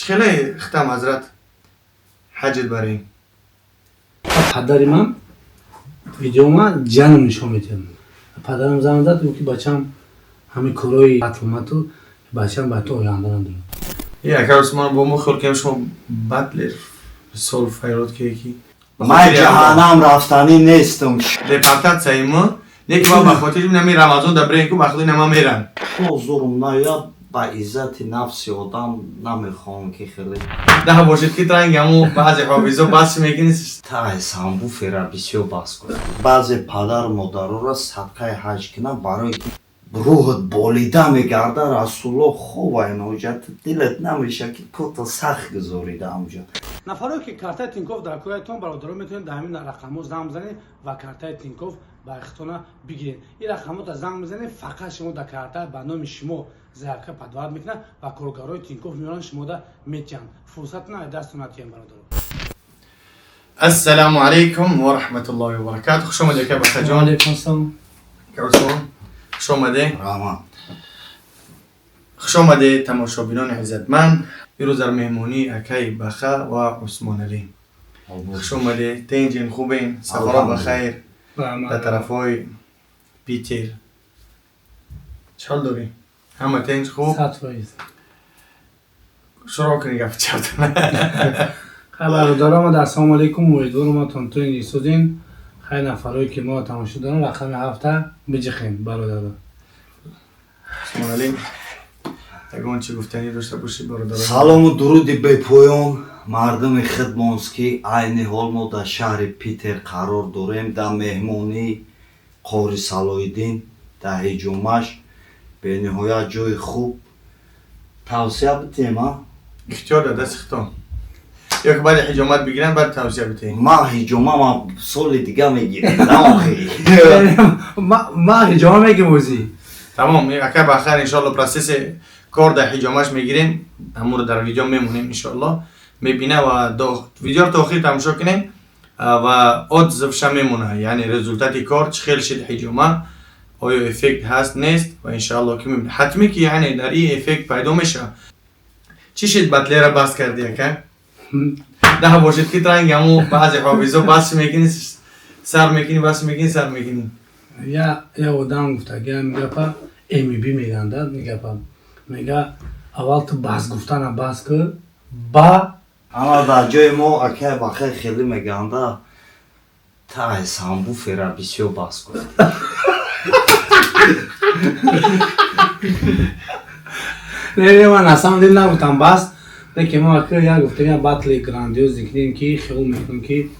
Хеле хитам ҳазрат ҳаҷт барем. Падари ман видеома ҷанам нишон медиҳам. Падарам занг зад, гуфт, ки бачам ҳамин корои батлмату бачам ба ту оянда надорад. Е, ака Усмон, бо мо хел кем шумо батлер сол файрод ки ки Ман ҷаҳаннам рафтанӣ нестам. Депортатсияи мо не ки ма ба хотири нами Рамазон да брен ку ба худи нама меран. То зурм наёяд, ба иззати нафси одам намехоҳам, ки хеле Даҳ бошед ки транг ҳаму баъзе ҳофизо бас мекунӣ. Тай самбу фера бисёр бас гуфт. Баъзе падару модароро садқаи ҳаҷ кунанд, барое ки рӯҳат болида мегарда. Расулло хова иноҷа дилат намеша, ки пото сахт гузорида ҳамҷа. Нафаре ки картаи Тинков дар кӯятон, бародаро, метавонед дар ҳамин рақамҳо занг бизанед ва картаи Тинков ба ихтона бигиред. Ин рақамҳота занг мезанед, фақат шумо дар карта ба номи шумо заявка подавать мекунад ва коргарои Тинков меоранд, шумода метиҳанд. Фурсатона аз дастон натиҳем, бародаро. Ассалому алайкум ва раҳматуллоҳи ва баракату. Хуш омадед, ака Бахаҷон. Алайкум ассалом. Ака Усмон, хуш омадед. Раҳмат. Хуш омадед, тамошобинони иззатманд. Имрӯз дар меҳмонии акаи Баха ва Усмоналӣ. Хуш омадед. Тенҷин, хубен? Сафарот ба хайр дар тарафҳои Питер чӣ ҳол дорӣ? Ҳама тенҷ, хуб? 100%. Шурӯъ кунӣ гапи чаптона. Хай, бародаро, ма ассалому алайкум. Умедворам, тонтои нисозин. Хай, нафарое ки мо тамошо дорам, рақами ҳафта биҷихем, бародаро. Усмоналӣ, ягон чӣ гуфтанӣ дошта бошӣ, бародаро? Салому дуруди бепоён мардуми хидмонст, ки айни ҳол мо дар шаҳри Питер қарор дорем, дар меҳмонии Қори Салоҳиддин, дар ҳиҷомаш. Бениҳоят ҷои хуб, тавсия бидиҳем, а? Ихтиёр дар дасти худтон, ё ки баъди ҳиҷомат бигиранд, баъд тавсия бидиҳем. Ман ҳиҷома соли дига мегирем, на охи. Ма ҳиҷома мегим ӯзи. Тамом, ака бахайр, иншоалло процесси кор дар ҳиҷомаш мегирем, ҳамонро дар видео мемонем, иншоалло мебина ва видеоро то охир тамошо кунем ва отзывша мемона, яъне результати кор чӣ хел шид, ҳиҷома оё эффект ҳаст, нест, ва иншоалло ки мебинем ҳатмӣ, ки яъне дар ин эффект пайдо мешавад. Чӣ шид, батлера бас кардӣ, ака? Даҳ бошед ки транг ҳаму баъзе ҳофизо бас мекунӣ, сар мекунӣ, бас мекунӣ, сар мекунӣ. Я одам гуфтаги мегапа мб меганда мегапа мега: аввал ту бас гуфтана бас кӣ ба. Ама дар ҷои мо, акай бахай, хеле меганда: тай самбу фера бисёр бас гуфт. Не, ман на самом деле нагуфтам бас, лекин мо ака як гуфтем, як батли грандиозный кунем, ки хиёл мекунам, ки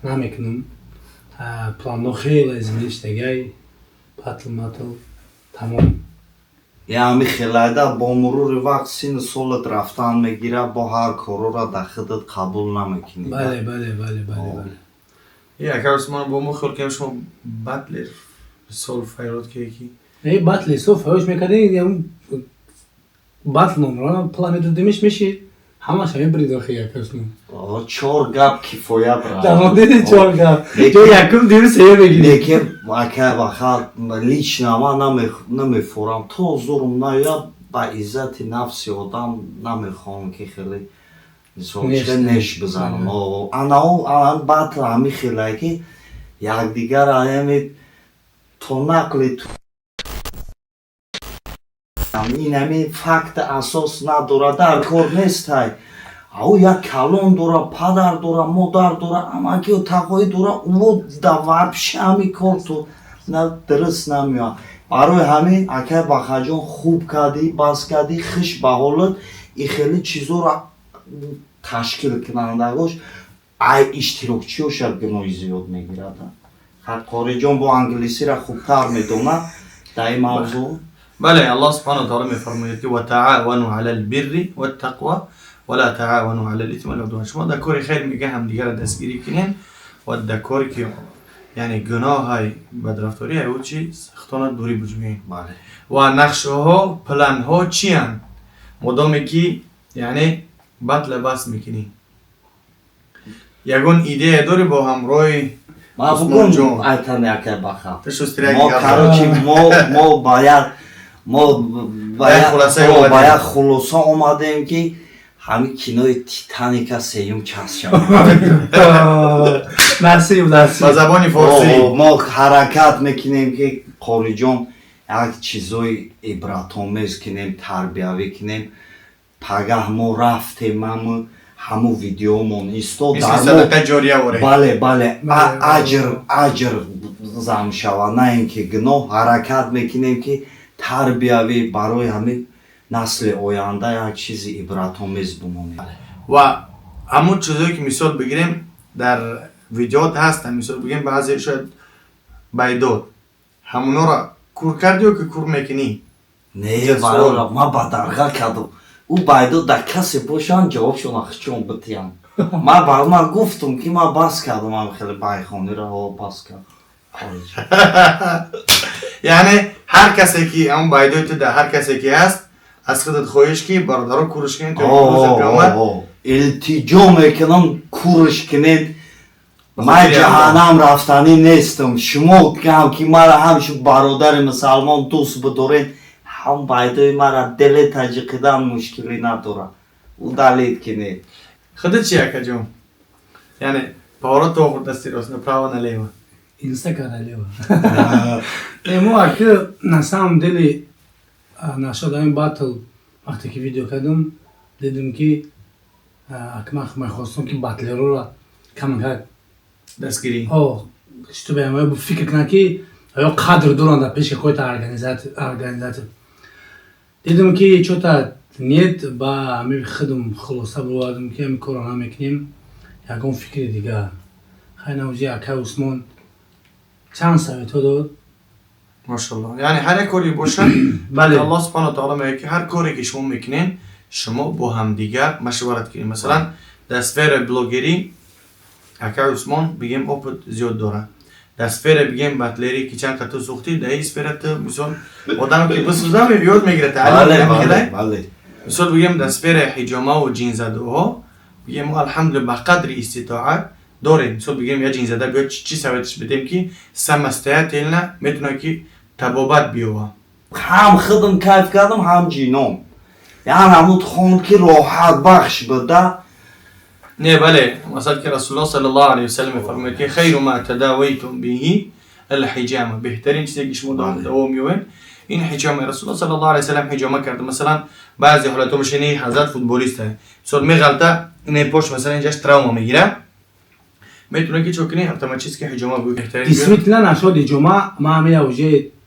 намекунам. Планҳо хеле измеништагай, батл матл тамом. Ями хелайда бо мурури вақт сину солат рафтан мегирад, бо ҳар корора дар худат қабул намекунӣ. Бале. Е, ака Усмон, бо мо хел кем шумо батлер сол файрод ки Э, батли сол фаёш мекардем, батл номрона пла медодимиш, мешид, ҳамаша мебрид охи, ака Усмон. Чор гап кифоя. Брат, чор гап ҷо якум, дуюм, сеюм мегирӣ. Лекин, ака баха, лично ман намефорам, то зурм наёяд, ба иззати нафси одам намехоҳам, ки хеле мисол неш бизанам. Анао батл ҳами хелае, ки якдигар аями то нақли ин ҳами факт асос надорад, дар кор нестай. Ау як калон дора, падар дора, модар дора, амакиё тақоӣ дора, ӯ да вообще ҳами кор ту дуруст намеояд. Барои ҳамин, акай Бахаҷон, хуб кардӣ, бас кардӣ, хиш ба ҳолат. И хеле чизоро ташкилкунандагош ай иштирокчиёша гуноҳи зиёд мегирад. Қориҷон бо англисиро хубтар медонад дар ин мавзӯъ. Бале, Аллоҳ субҳанаҳу ва таъала мефармояд, ки وتعاونوا على البر والتقوى ولا تعاونوا على الإثم والعدوان. Шумо дар кори хайр, мега, ҳамдигарро дастгирӣ кунед ва дар коре ки яъне гуноҳай, бадрафторӣ, ай чи худтона дурӣ буҷӯед. Ва нақшаҳо, планҳо чиянд, модоме ки яъне батла бас мекунӣ, ягон идея дорӣ бо ҳамроҳи Ман Усмонҷон? бугум айтани, акай Баха. Ту шустрияк Мо гап. Короче, мо ба як мо ба Ба як як хулосае ба омадем. як хулоса омадем, ки Ҳамин кинои Титаника сеюм час шавад. Насиб, насиб. Ба забони форсӣ. Мо ҳаракат мекунем, ки Қориҷон, як чизои ибратомез кунем, тарбиявӣ кунем. Пагаҳ мо рафтем, ҳаму ҳаму видеомон истод. Мисли садақа ҷория воре. Бале, аҷр зам шава, на ин ки гуноҳ. Ҳаракат мекунем, ки тарбиявӣ барои ҳамин насли оянда як чизи ибратомез бимонем. Ва ҳамун чизое ки, мисол бигирем, дар видеот ҳастанд, мисол бигирем, баъзе шояд байдод, ҳамуноро кур кардӣ ё ки кур мекунӣ? Не, барора, ман ба дарға кардам. Ӯ байдод дар касе бошанд, ҷавобшона хичон битиям. Ман ба ман гуфтум, ки ман бас кардам, ам хеле байхониро бас кардам. Яъне ҳар касе ки ҳамун байдои ту дар ҳар касе ки ҳаст, аз худат хоҳиш, ки бародаро курш кунед то рӯзи қиёмат. Илтиҷо мекунам, курш кунед. Ман ҷаҳаннам рафтанӣ нестам. Шумо ҳам ки мара ҳамчун бародари мусалмон дӯст бидоред, ҳам байдои мара дили таҷиқидан мушкилӣ надорад, удалить кунед. Худат чи, акаҷон? Яъне поворот то дасти рост, направо, налево? Инста налево. Мо аки, на самом деле, нашод ҳамин батл, вақте ки видео кардам, дидем, ки аки ман мехостам, ки батлерора камакак дастгирӣ. Чтобы фикр кунам, ки оё қадр доранд дар пеши какой-то организатор. Дидам, ки чё-то нет, ба ҳамин худам хулоса бировардам, ки ҳамин корро намекунем, ягон фикри дигар. Хай, навҷи акай Усмон чанд советҳо дод. Машалло. Яъне ҳар як коре бошад, Бале. Аллоҳ субҳану таоло мегӯяд, ки ҳар коре ки шумо мекунед, шумо бо ҳамдигар машварат кунед. Масалан, дар сфераи блогерӣ акай Усмон, бигем, опыт зиёд дорад. Дар сфера, бигем, батлерӣ, ки чанд қа ту сӯхтӣ, дар ин сфера ту, мисол, одаме ки бисӯзам, ёд мегирад. Бале. Мисол бигем, дар сфераи ҳиҷомаву ҷинзадуҳо, бигем, мо алҳамдулилла ба қадри иститоат дорем. Мисол бигем, я ҷинзада биёд, чӣ советш бидем, ки самостоятельно метавонад, ки табобат биёва? Ҳам худам кайф кардам, ҳам ҷином. Яъне ҳамун хонд, ки роҳатбахш буда. Не, бале, масалан, ки Расулуллоҳ саллаллоҳу алайҳи васаллам мефармояд, ки хайру ма тадавайтум биҳи алҳиҷама, беҳтарин чизе ки шумо даво меёбед, ин ҳиҷома. Расулуллоҳ саллаллоҳу алайҳи васаллам ҳиҷома карда. Масалан, баъзе ҳолатҳо мешини, ҳазрат футболист, мисол, меғалта, ин пош, масалан, инҷаш травма мегира, метавонад, ки чо кунӣ, автоматически ҳиҷома беҳтарин. Действительно, нашод ҳиҷома, ман ҳамин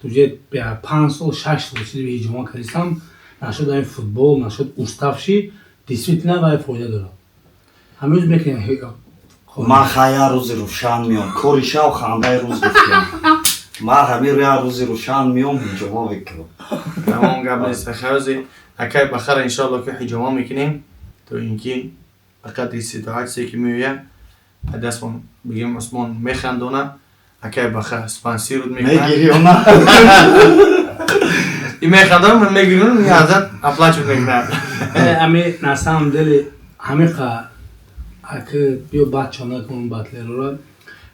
уже 5 сол, 6 сол шуди ҳиҷома кардистам. Нашод ҳамин футбол, нашод уставший, действительно вай фоида дорад. Ҳамӯз мекунем. Ман хай як рӯзи рӯшан меом, кори шав, хандаи рӯз гуфтем. Ман ҳамин як рӯзи рӯшан меом, ҳиҷома мекунам. Тамом, гап нест. Хайози акай бахара, иншоалло, ки ҳиҷома мекунем, то ин ки ба қадри иститоат чизе ки меояд дастмон, бигем, Усмон механдона, акай баха спонсируд мекунад. Мегирёна. И механдонам, ман мегирёнам, и ҳазрат оплачивать мекунад. Ами на самом деле ҳамиқа аки биё бачо накун, батлерора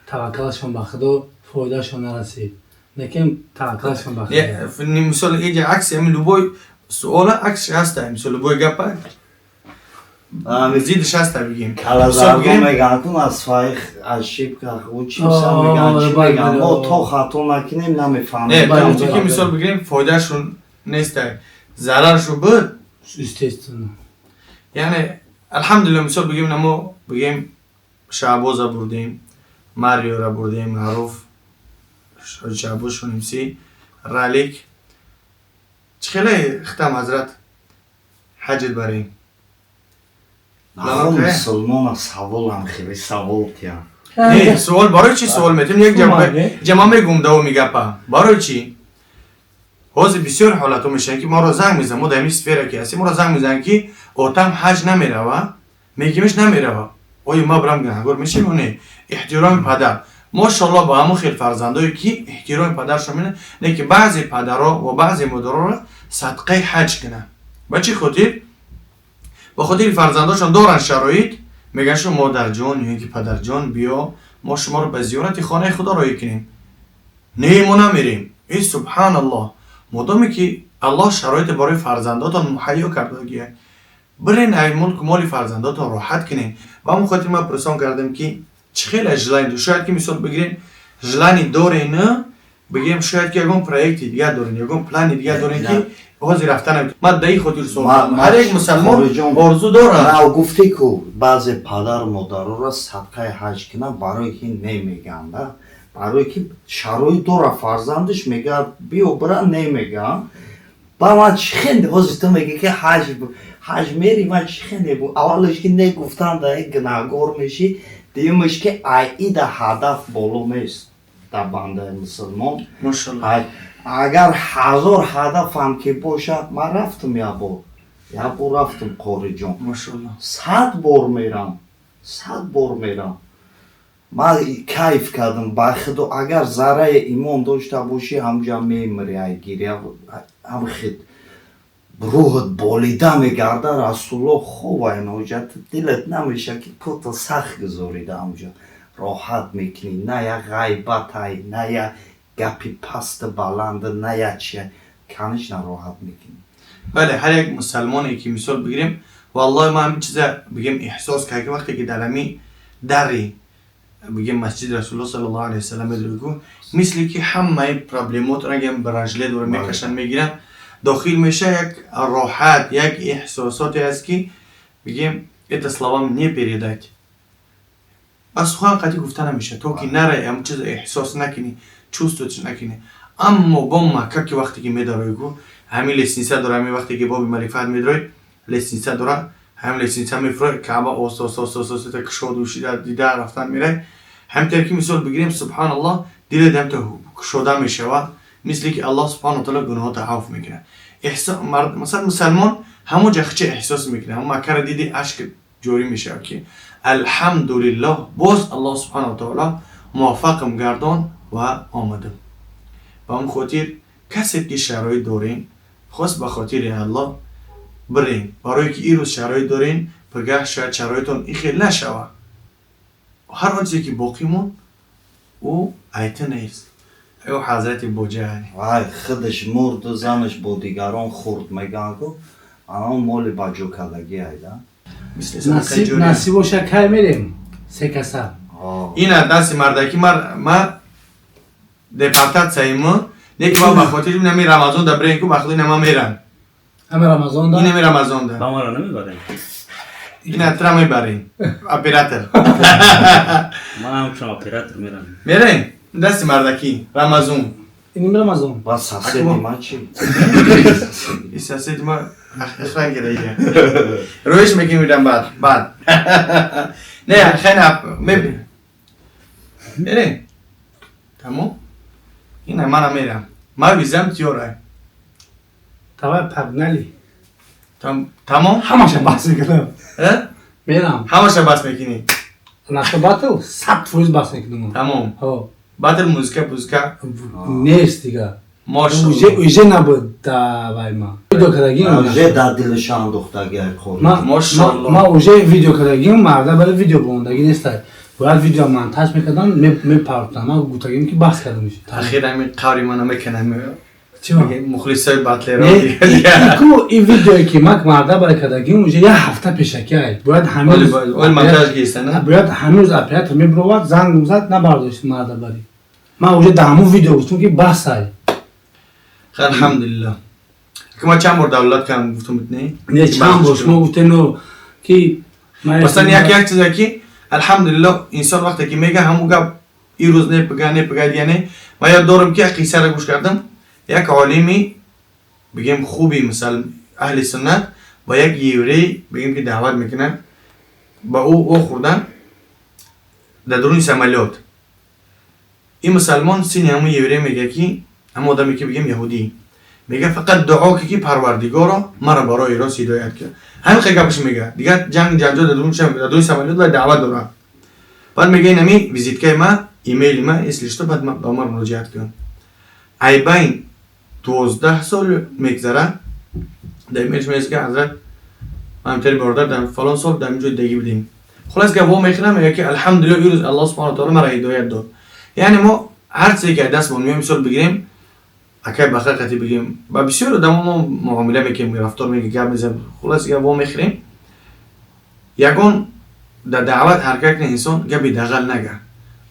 таваккалашон ба Худо, фоидаашон нарасид, лекин таваккалашон ба Худо. Мисол, иҷа акси ҳамин любой суола аксиш ҳаста, мисол, любой гапа зиддиш ҳаста, бигем. Калазарго меган, кун аз своих ошибках учимся, меган, чӣ меган, мо то хато накунем, намефаҳмем. Не, ки мисол бигирем, фоидаашон неста, зараршу буд. Естественно. Яъне алҳамдулилла, мисол бигем, намо бигем, Шаҳбоза бурдем, Мариора бурдем, маъруф Шаҳбоз Шонимсӣ, ралик чӣ хеле хитам, ҳазрат, ҳаҷат барем. Нахо, мусулмона саволам, хеле савол тиям. Не, суол барои чӣ суол метем? Як ҷама мегум давоми гапа. Барои чӣ? Ҳозир бисёр ҳолатҳо мешаванд, ки моро занг мезананд, мо дар ҳамин сфера ки ҳастем, моро занг мезананд, ки отам ҳаҷ намерава, мегимиш намерава, оё ма бирам, гунаҳгор мешавем ё не? Эҳтироми падар, мошоалло, ба ҳамон хел фарзандое ки эҳтироми падаршон мена, не ки баъзе падаро ва баъзе модароро садқаи ҳаҷ кунанд. Ба чӣ хотир? Ба хотири фарзандошон доранд шароит, мегӯянд, шумо модарҷон ё ин ки падарҷон, биё, мо шуморо ба зиёрати хонаи Худо роҳӣ кунем. Не, мо намерем. И субҳаналлоҳ, модоме ки Аллоҳ шароите барои фарзандотон муҳайё кардагия. Бирен, ай мулку моли фарзандотон роҳат кунен. Ва ҳамон хотир ман пурсон кардам, ки чӣ хеле желание, шояд ки мисол бигирем, желание дорен, бигирем, шояд ки ягон проекти дигар дорен, ягон плани дигар дорен, ки ҳозир рафтанам. Ман дар ин хотир суол кардам. Ҳар як мусалмон орзу дорад. Нав гуфтӣ ку, баъзе падару модароро садқаи ҳаҷ кунанд, барое ки немеганда, барое ки шароит дора фарзандаш, мегӯяд, биё бира, немегӯям. Ба ман чӣ хел ҳозир ту мегӯӣ, ки ҳаҷ мери, ман чӣ хел небу? Аввалаш, ки не гуфтан да гунаҳгор мешӣ, дуюмаш, ки айида ҳадаф боло нест дар бандаи мусулмон. Агар ҳазор ҳадафам ки бошад, ман рафтам, як бор, як бор рафтам, Қориҷон, 100 бор мерам, 100 бор мерам. Ман кайф кардам, ба худо. Агар зарраи имон дошта бошӣ, ҳамҷа мемири, ай гиря, ҳам хит рӯҳат болида мегарда. Расулло хова иноҷа, дилат намеша, ки пота сахт гузорида, ҳамҷа роҳат мекунӣ. На як ғайбатай, на як гапи пасту баланда, на як чи, конечно, роҳат мекунӣ. Бале, ҳар як мусалмоне ки мисол бигирем, валлоҳи, ман ҳамин чиза бигем эҳсос кард, ки вақте ки дар ҳами дари бигем масҷиди Расулулло саллаллоҳу алайҳи васаллам медоригу, мисли ки ҳамаи проблемотро гем бранжле дора мекашанд, мегиранд, дохил меша, як роҳат, як эҳсосоте аст, ки бигем это словам не передать, ба сухан қатъӣ гуфта намеша, то ки нарай, ҳамин чизо эҳсос накунӣ, чувствовать накунӣ. Аммо бо Макка ки вақте ки медароигу, ҳамин лестница дора, ҳамин вақте ки боби Малик Фаҳд медарои, лестница дора, ҳамин лестница мефурои, Каъба оста оста оста оста кушоду шида дида рафтан мерай. Ҳаминтар ки мисол бигирем, субҳаналлоҳ, дилат ҳамта кушода мешавад, мисли ки Аллоҳ субҳану таала гуноҳото афв мекунад. Масалан, мусалмон ҳамон ҷа хича эҳсос мекунад, ҳамон Маккара диди, ашк ҷорӣ мешавад, ки алҳамдулиллоҳ, боз Аллоҳ субҳану таала муваффақам гардон ва омадам. Ба ҳамн хотир касе ки шароит дорем, хос ба хотири Аллоҳ бирем, барое ки ирӯз шароит дорем, пагаҳ шояд шароитон ин хел нашавад. Ҳар он чизе ки боқӣ монд, ӯ айта нест, ӯ ҳазрати боҷа. Вай худаш мурду, занаш бо дигарон хурд, мегӯянд ку, анон моли ба ҷо кардагӣ айда. Насиб боша, кай мерем се каса? Ина дасти мардакӣ, ма депортатсияи мо не, ки ма ба хотири инами Рамазон да бирем ку, ба худи инама мерам. Ҳами Рамазон да? Инами Рамазон да. Ба маро намебарем? Ина тра мебарем, оператор. Ман ҳамчун оператор мерам. Мерем, дасти мардакӣ, Рамазон. Иними Рамазон. Ба соседи ма чӣ? И соседи ма охран гирая, рӯиш мекунем, мирам баъд не, хеле мерем, тамом. Ина мана мерам, ма визам тиёра. Давай, погнали. Тамом. Ҳамаша баҳс мекунам. Э? Мерам. Ҳамаша баҳс мекунӣ? Наша батл 100% баҳс мекунам. Тамом. Ҳо. Батл, музыка, пузыка. Нест дига. Мошалло. Уже набуд давай ма видео кардагим. Уже дар дилаш андохтаги ай қори. Мошалло. Ма уже видео кардагим, марда барои видео бомондагӣ нестай, бояд видео монтаж мекардам, мепартам. Ма гуфтагим, ки баҳс кардам. Ахир ҳамин қаври мана мекунам. Чӣ ма? Мухлисои батлеро. Не, ку ин видеое, ки мак марда барои кардагим, уже як ҳафта пешакӣ ай бояд ҳамин. Оли монтаж гирифта, на? Бояд ҳамин рӯз оператор мебировад, занг зад, набардошт марда бари. Ман уже дар ҳамун видео гуфтам, ки бас ай. Алҳамдулиллаҳ, ки ма чанд бор давлат кардам, гуфтам, не? Не, чанд бор шумо гуфтену, ки масалан, як чизе, ки алҳамдулиллаҳ, инсон вақте ки мега ҳамун гап, ирӯз не, пага не, пага дия не. Ма ёд дорам, ки як қиссаро гӯш кардам, як олими бигем хуби, мисал, аҳли суннат ба як еврей бигем, ки даъват мекунад, ба ӯ вохӯрдан дар дуруни самолёт. Ин мусалмон сини ҳамун еврей мега, ки ҳамон одаме, ки бигем яҳудӣ, мега, фақат дуо ки, Парвардигоро, маро барои рост ҳидоят кар. Ҳамин хел гапаш мега. Дигар ҷанг ҷанҷол дар дуруни самолёт ва даъват дорад. Баъд мега, ин ҳамин визиткаи ма, имейли ма, если что, баъд ба ман муроҷиат кун. Айбайн 12 сол мегзарад, дар имейлш меяст, ки ҳазрат, ман ҳамтари бародар дар фалон сол дар ин ҷой дагӣ будем. Хулас, гап во мехӯрам, мега, ки алҳамдулиллоҳ, ирӯз Аллоҳ субҳану таала маро ҳидоят дод. Яъне мо ҳар чизе ки аз дастмон меояд, мисол бигирем, акай бахар қати бигирем, ба бисёр одамо мо муомила мекунем, рафтор мекунем, гап мезанем, хулас, гап во мехӯрем. Ягон дар даъват ҳаракат кунед, инсон гапи дағал нага.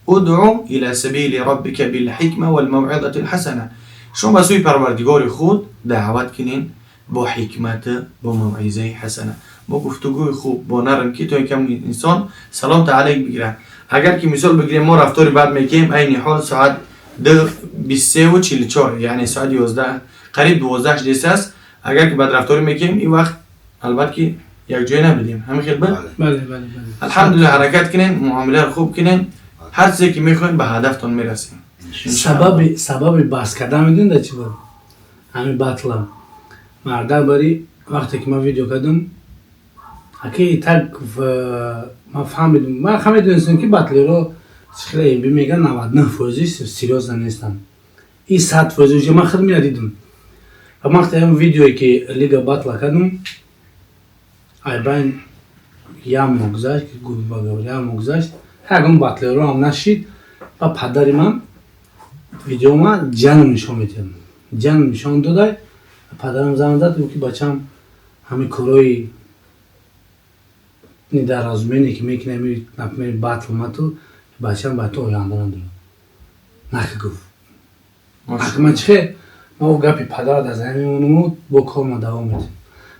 Удъу ила сабили раббика билҳикма валмавъизати лҳасана. Шумо ба сӯи парвардигори худ даъват кунед бо ҳикмат, бо мавъизаи ҳасана, бо гуфтугӯи хуб, бо нарм, ки то ин кам инсон салом таалайк бигирад. Агар ки мисол бигирем, мо рафтори бад мекунем, айни ҳол соат 23:44, яъне соати 11, қариб 12 шудест аст. Агар ки бадрафторӣ мекунем, ин вақт албатта ки якҷоя набудем, ҳамин хел буд. Бале, бале, бале. Алҳамдулилла, ҳаракат кунем, муомиларо хуб кунем, ҳар чизе ки мехоҳем, ба ҳадафтон мерасем. Сабаби баҳс кардан медонӣ дар чӣ буд? Ҳамин батла мардак бари вақте ки ман видео кардам, аки так ман фаҳмидум, ман ха медонистам, ки батлеро хеле би меган 99 фоизи серьёзно нестанд, и 100 фоизи уже ман худ мера дидум. Ва вақте ҳам видеое ки лига батла кардам, айбайн як моҳ гузашт, як моҳ гузашт, ягон батлеро ҳам нашид. Ва падари ман видеома ҷанм нишон медиҳад, ҷанм нишон додай. Падарам занг зад, гуфт, ки бачам, ҳамин корои недоразумение ки мекунем, например, батл матл, бачам ба ту оянда надорад, нахи гуфт. Ман чихе ма гапи падара дар зани мемонуму бо корма давом медиҳем.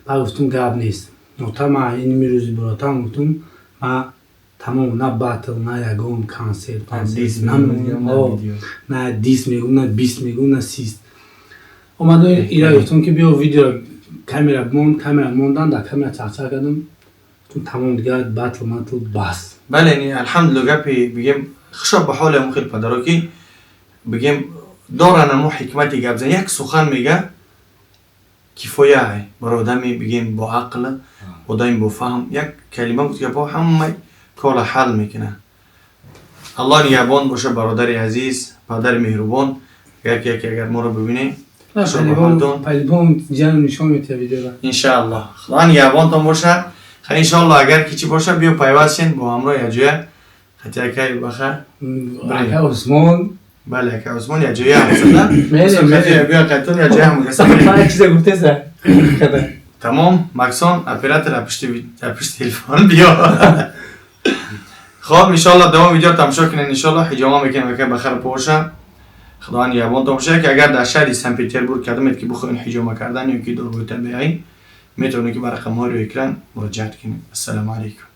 Баъд гуфтум, гап нест, нота ма ин мирӯзи баротам гуфтум, ма тамом, на батл, на ягон консерт, на дис мегум, на бист мегум, на сист. Омаду ира гуфтум, ки биё, видео камера монд, камера мондан, дар камера чақчақ кардам, гуфтум, тамом, дигар батл матл бас. Бале, алҳамдулилла, гапи бигем, хушо ба ҳоли ҳамон хел падаро, ки бигем доран амо ҳикмати гап зан, як сухан мега, кифоя барои одами бигем бо ақл, одами бо фаҳм. Як калима гуфт, гапҳо ҳамаи корро ҳал мекунад. Аллоҳ нигаҳбон боша, бародари азиз, падари меҳрубон. Агар ки яке агар моро бибинем, иншааллоҳ, худо нигаҳбонтон боша. Иншоаллоҳ, агар ки чӣ боша, биё пайваст шен бо ҳамроҳ якҷоя хати акай баха. Ака Усмон. Бале, ака Усмон, якҷоя ҳамсада биё, қайтон якҷоя ҳамгаса. Чиза гуфтеса? Тамом, Максон, оператор апишти телефон биё. Хоб, иншоаллоҳ, давом видео тамошо кунед. Иншоаллоҳ, ҳиҷома мекунем, ака бахар боша, худованд нигаҳбонтон боша. Ки агар дар шаҳри Санкт Петербург кардамед, ки бихоҳед ҳиҷома кардан ё ки доруи табиӣ, метавонед, ки ба рақамҳои рӯи экран муроҷиат кунед. Ассалому алайкум.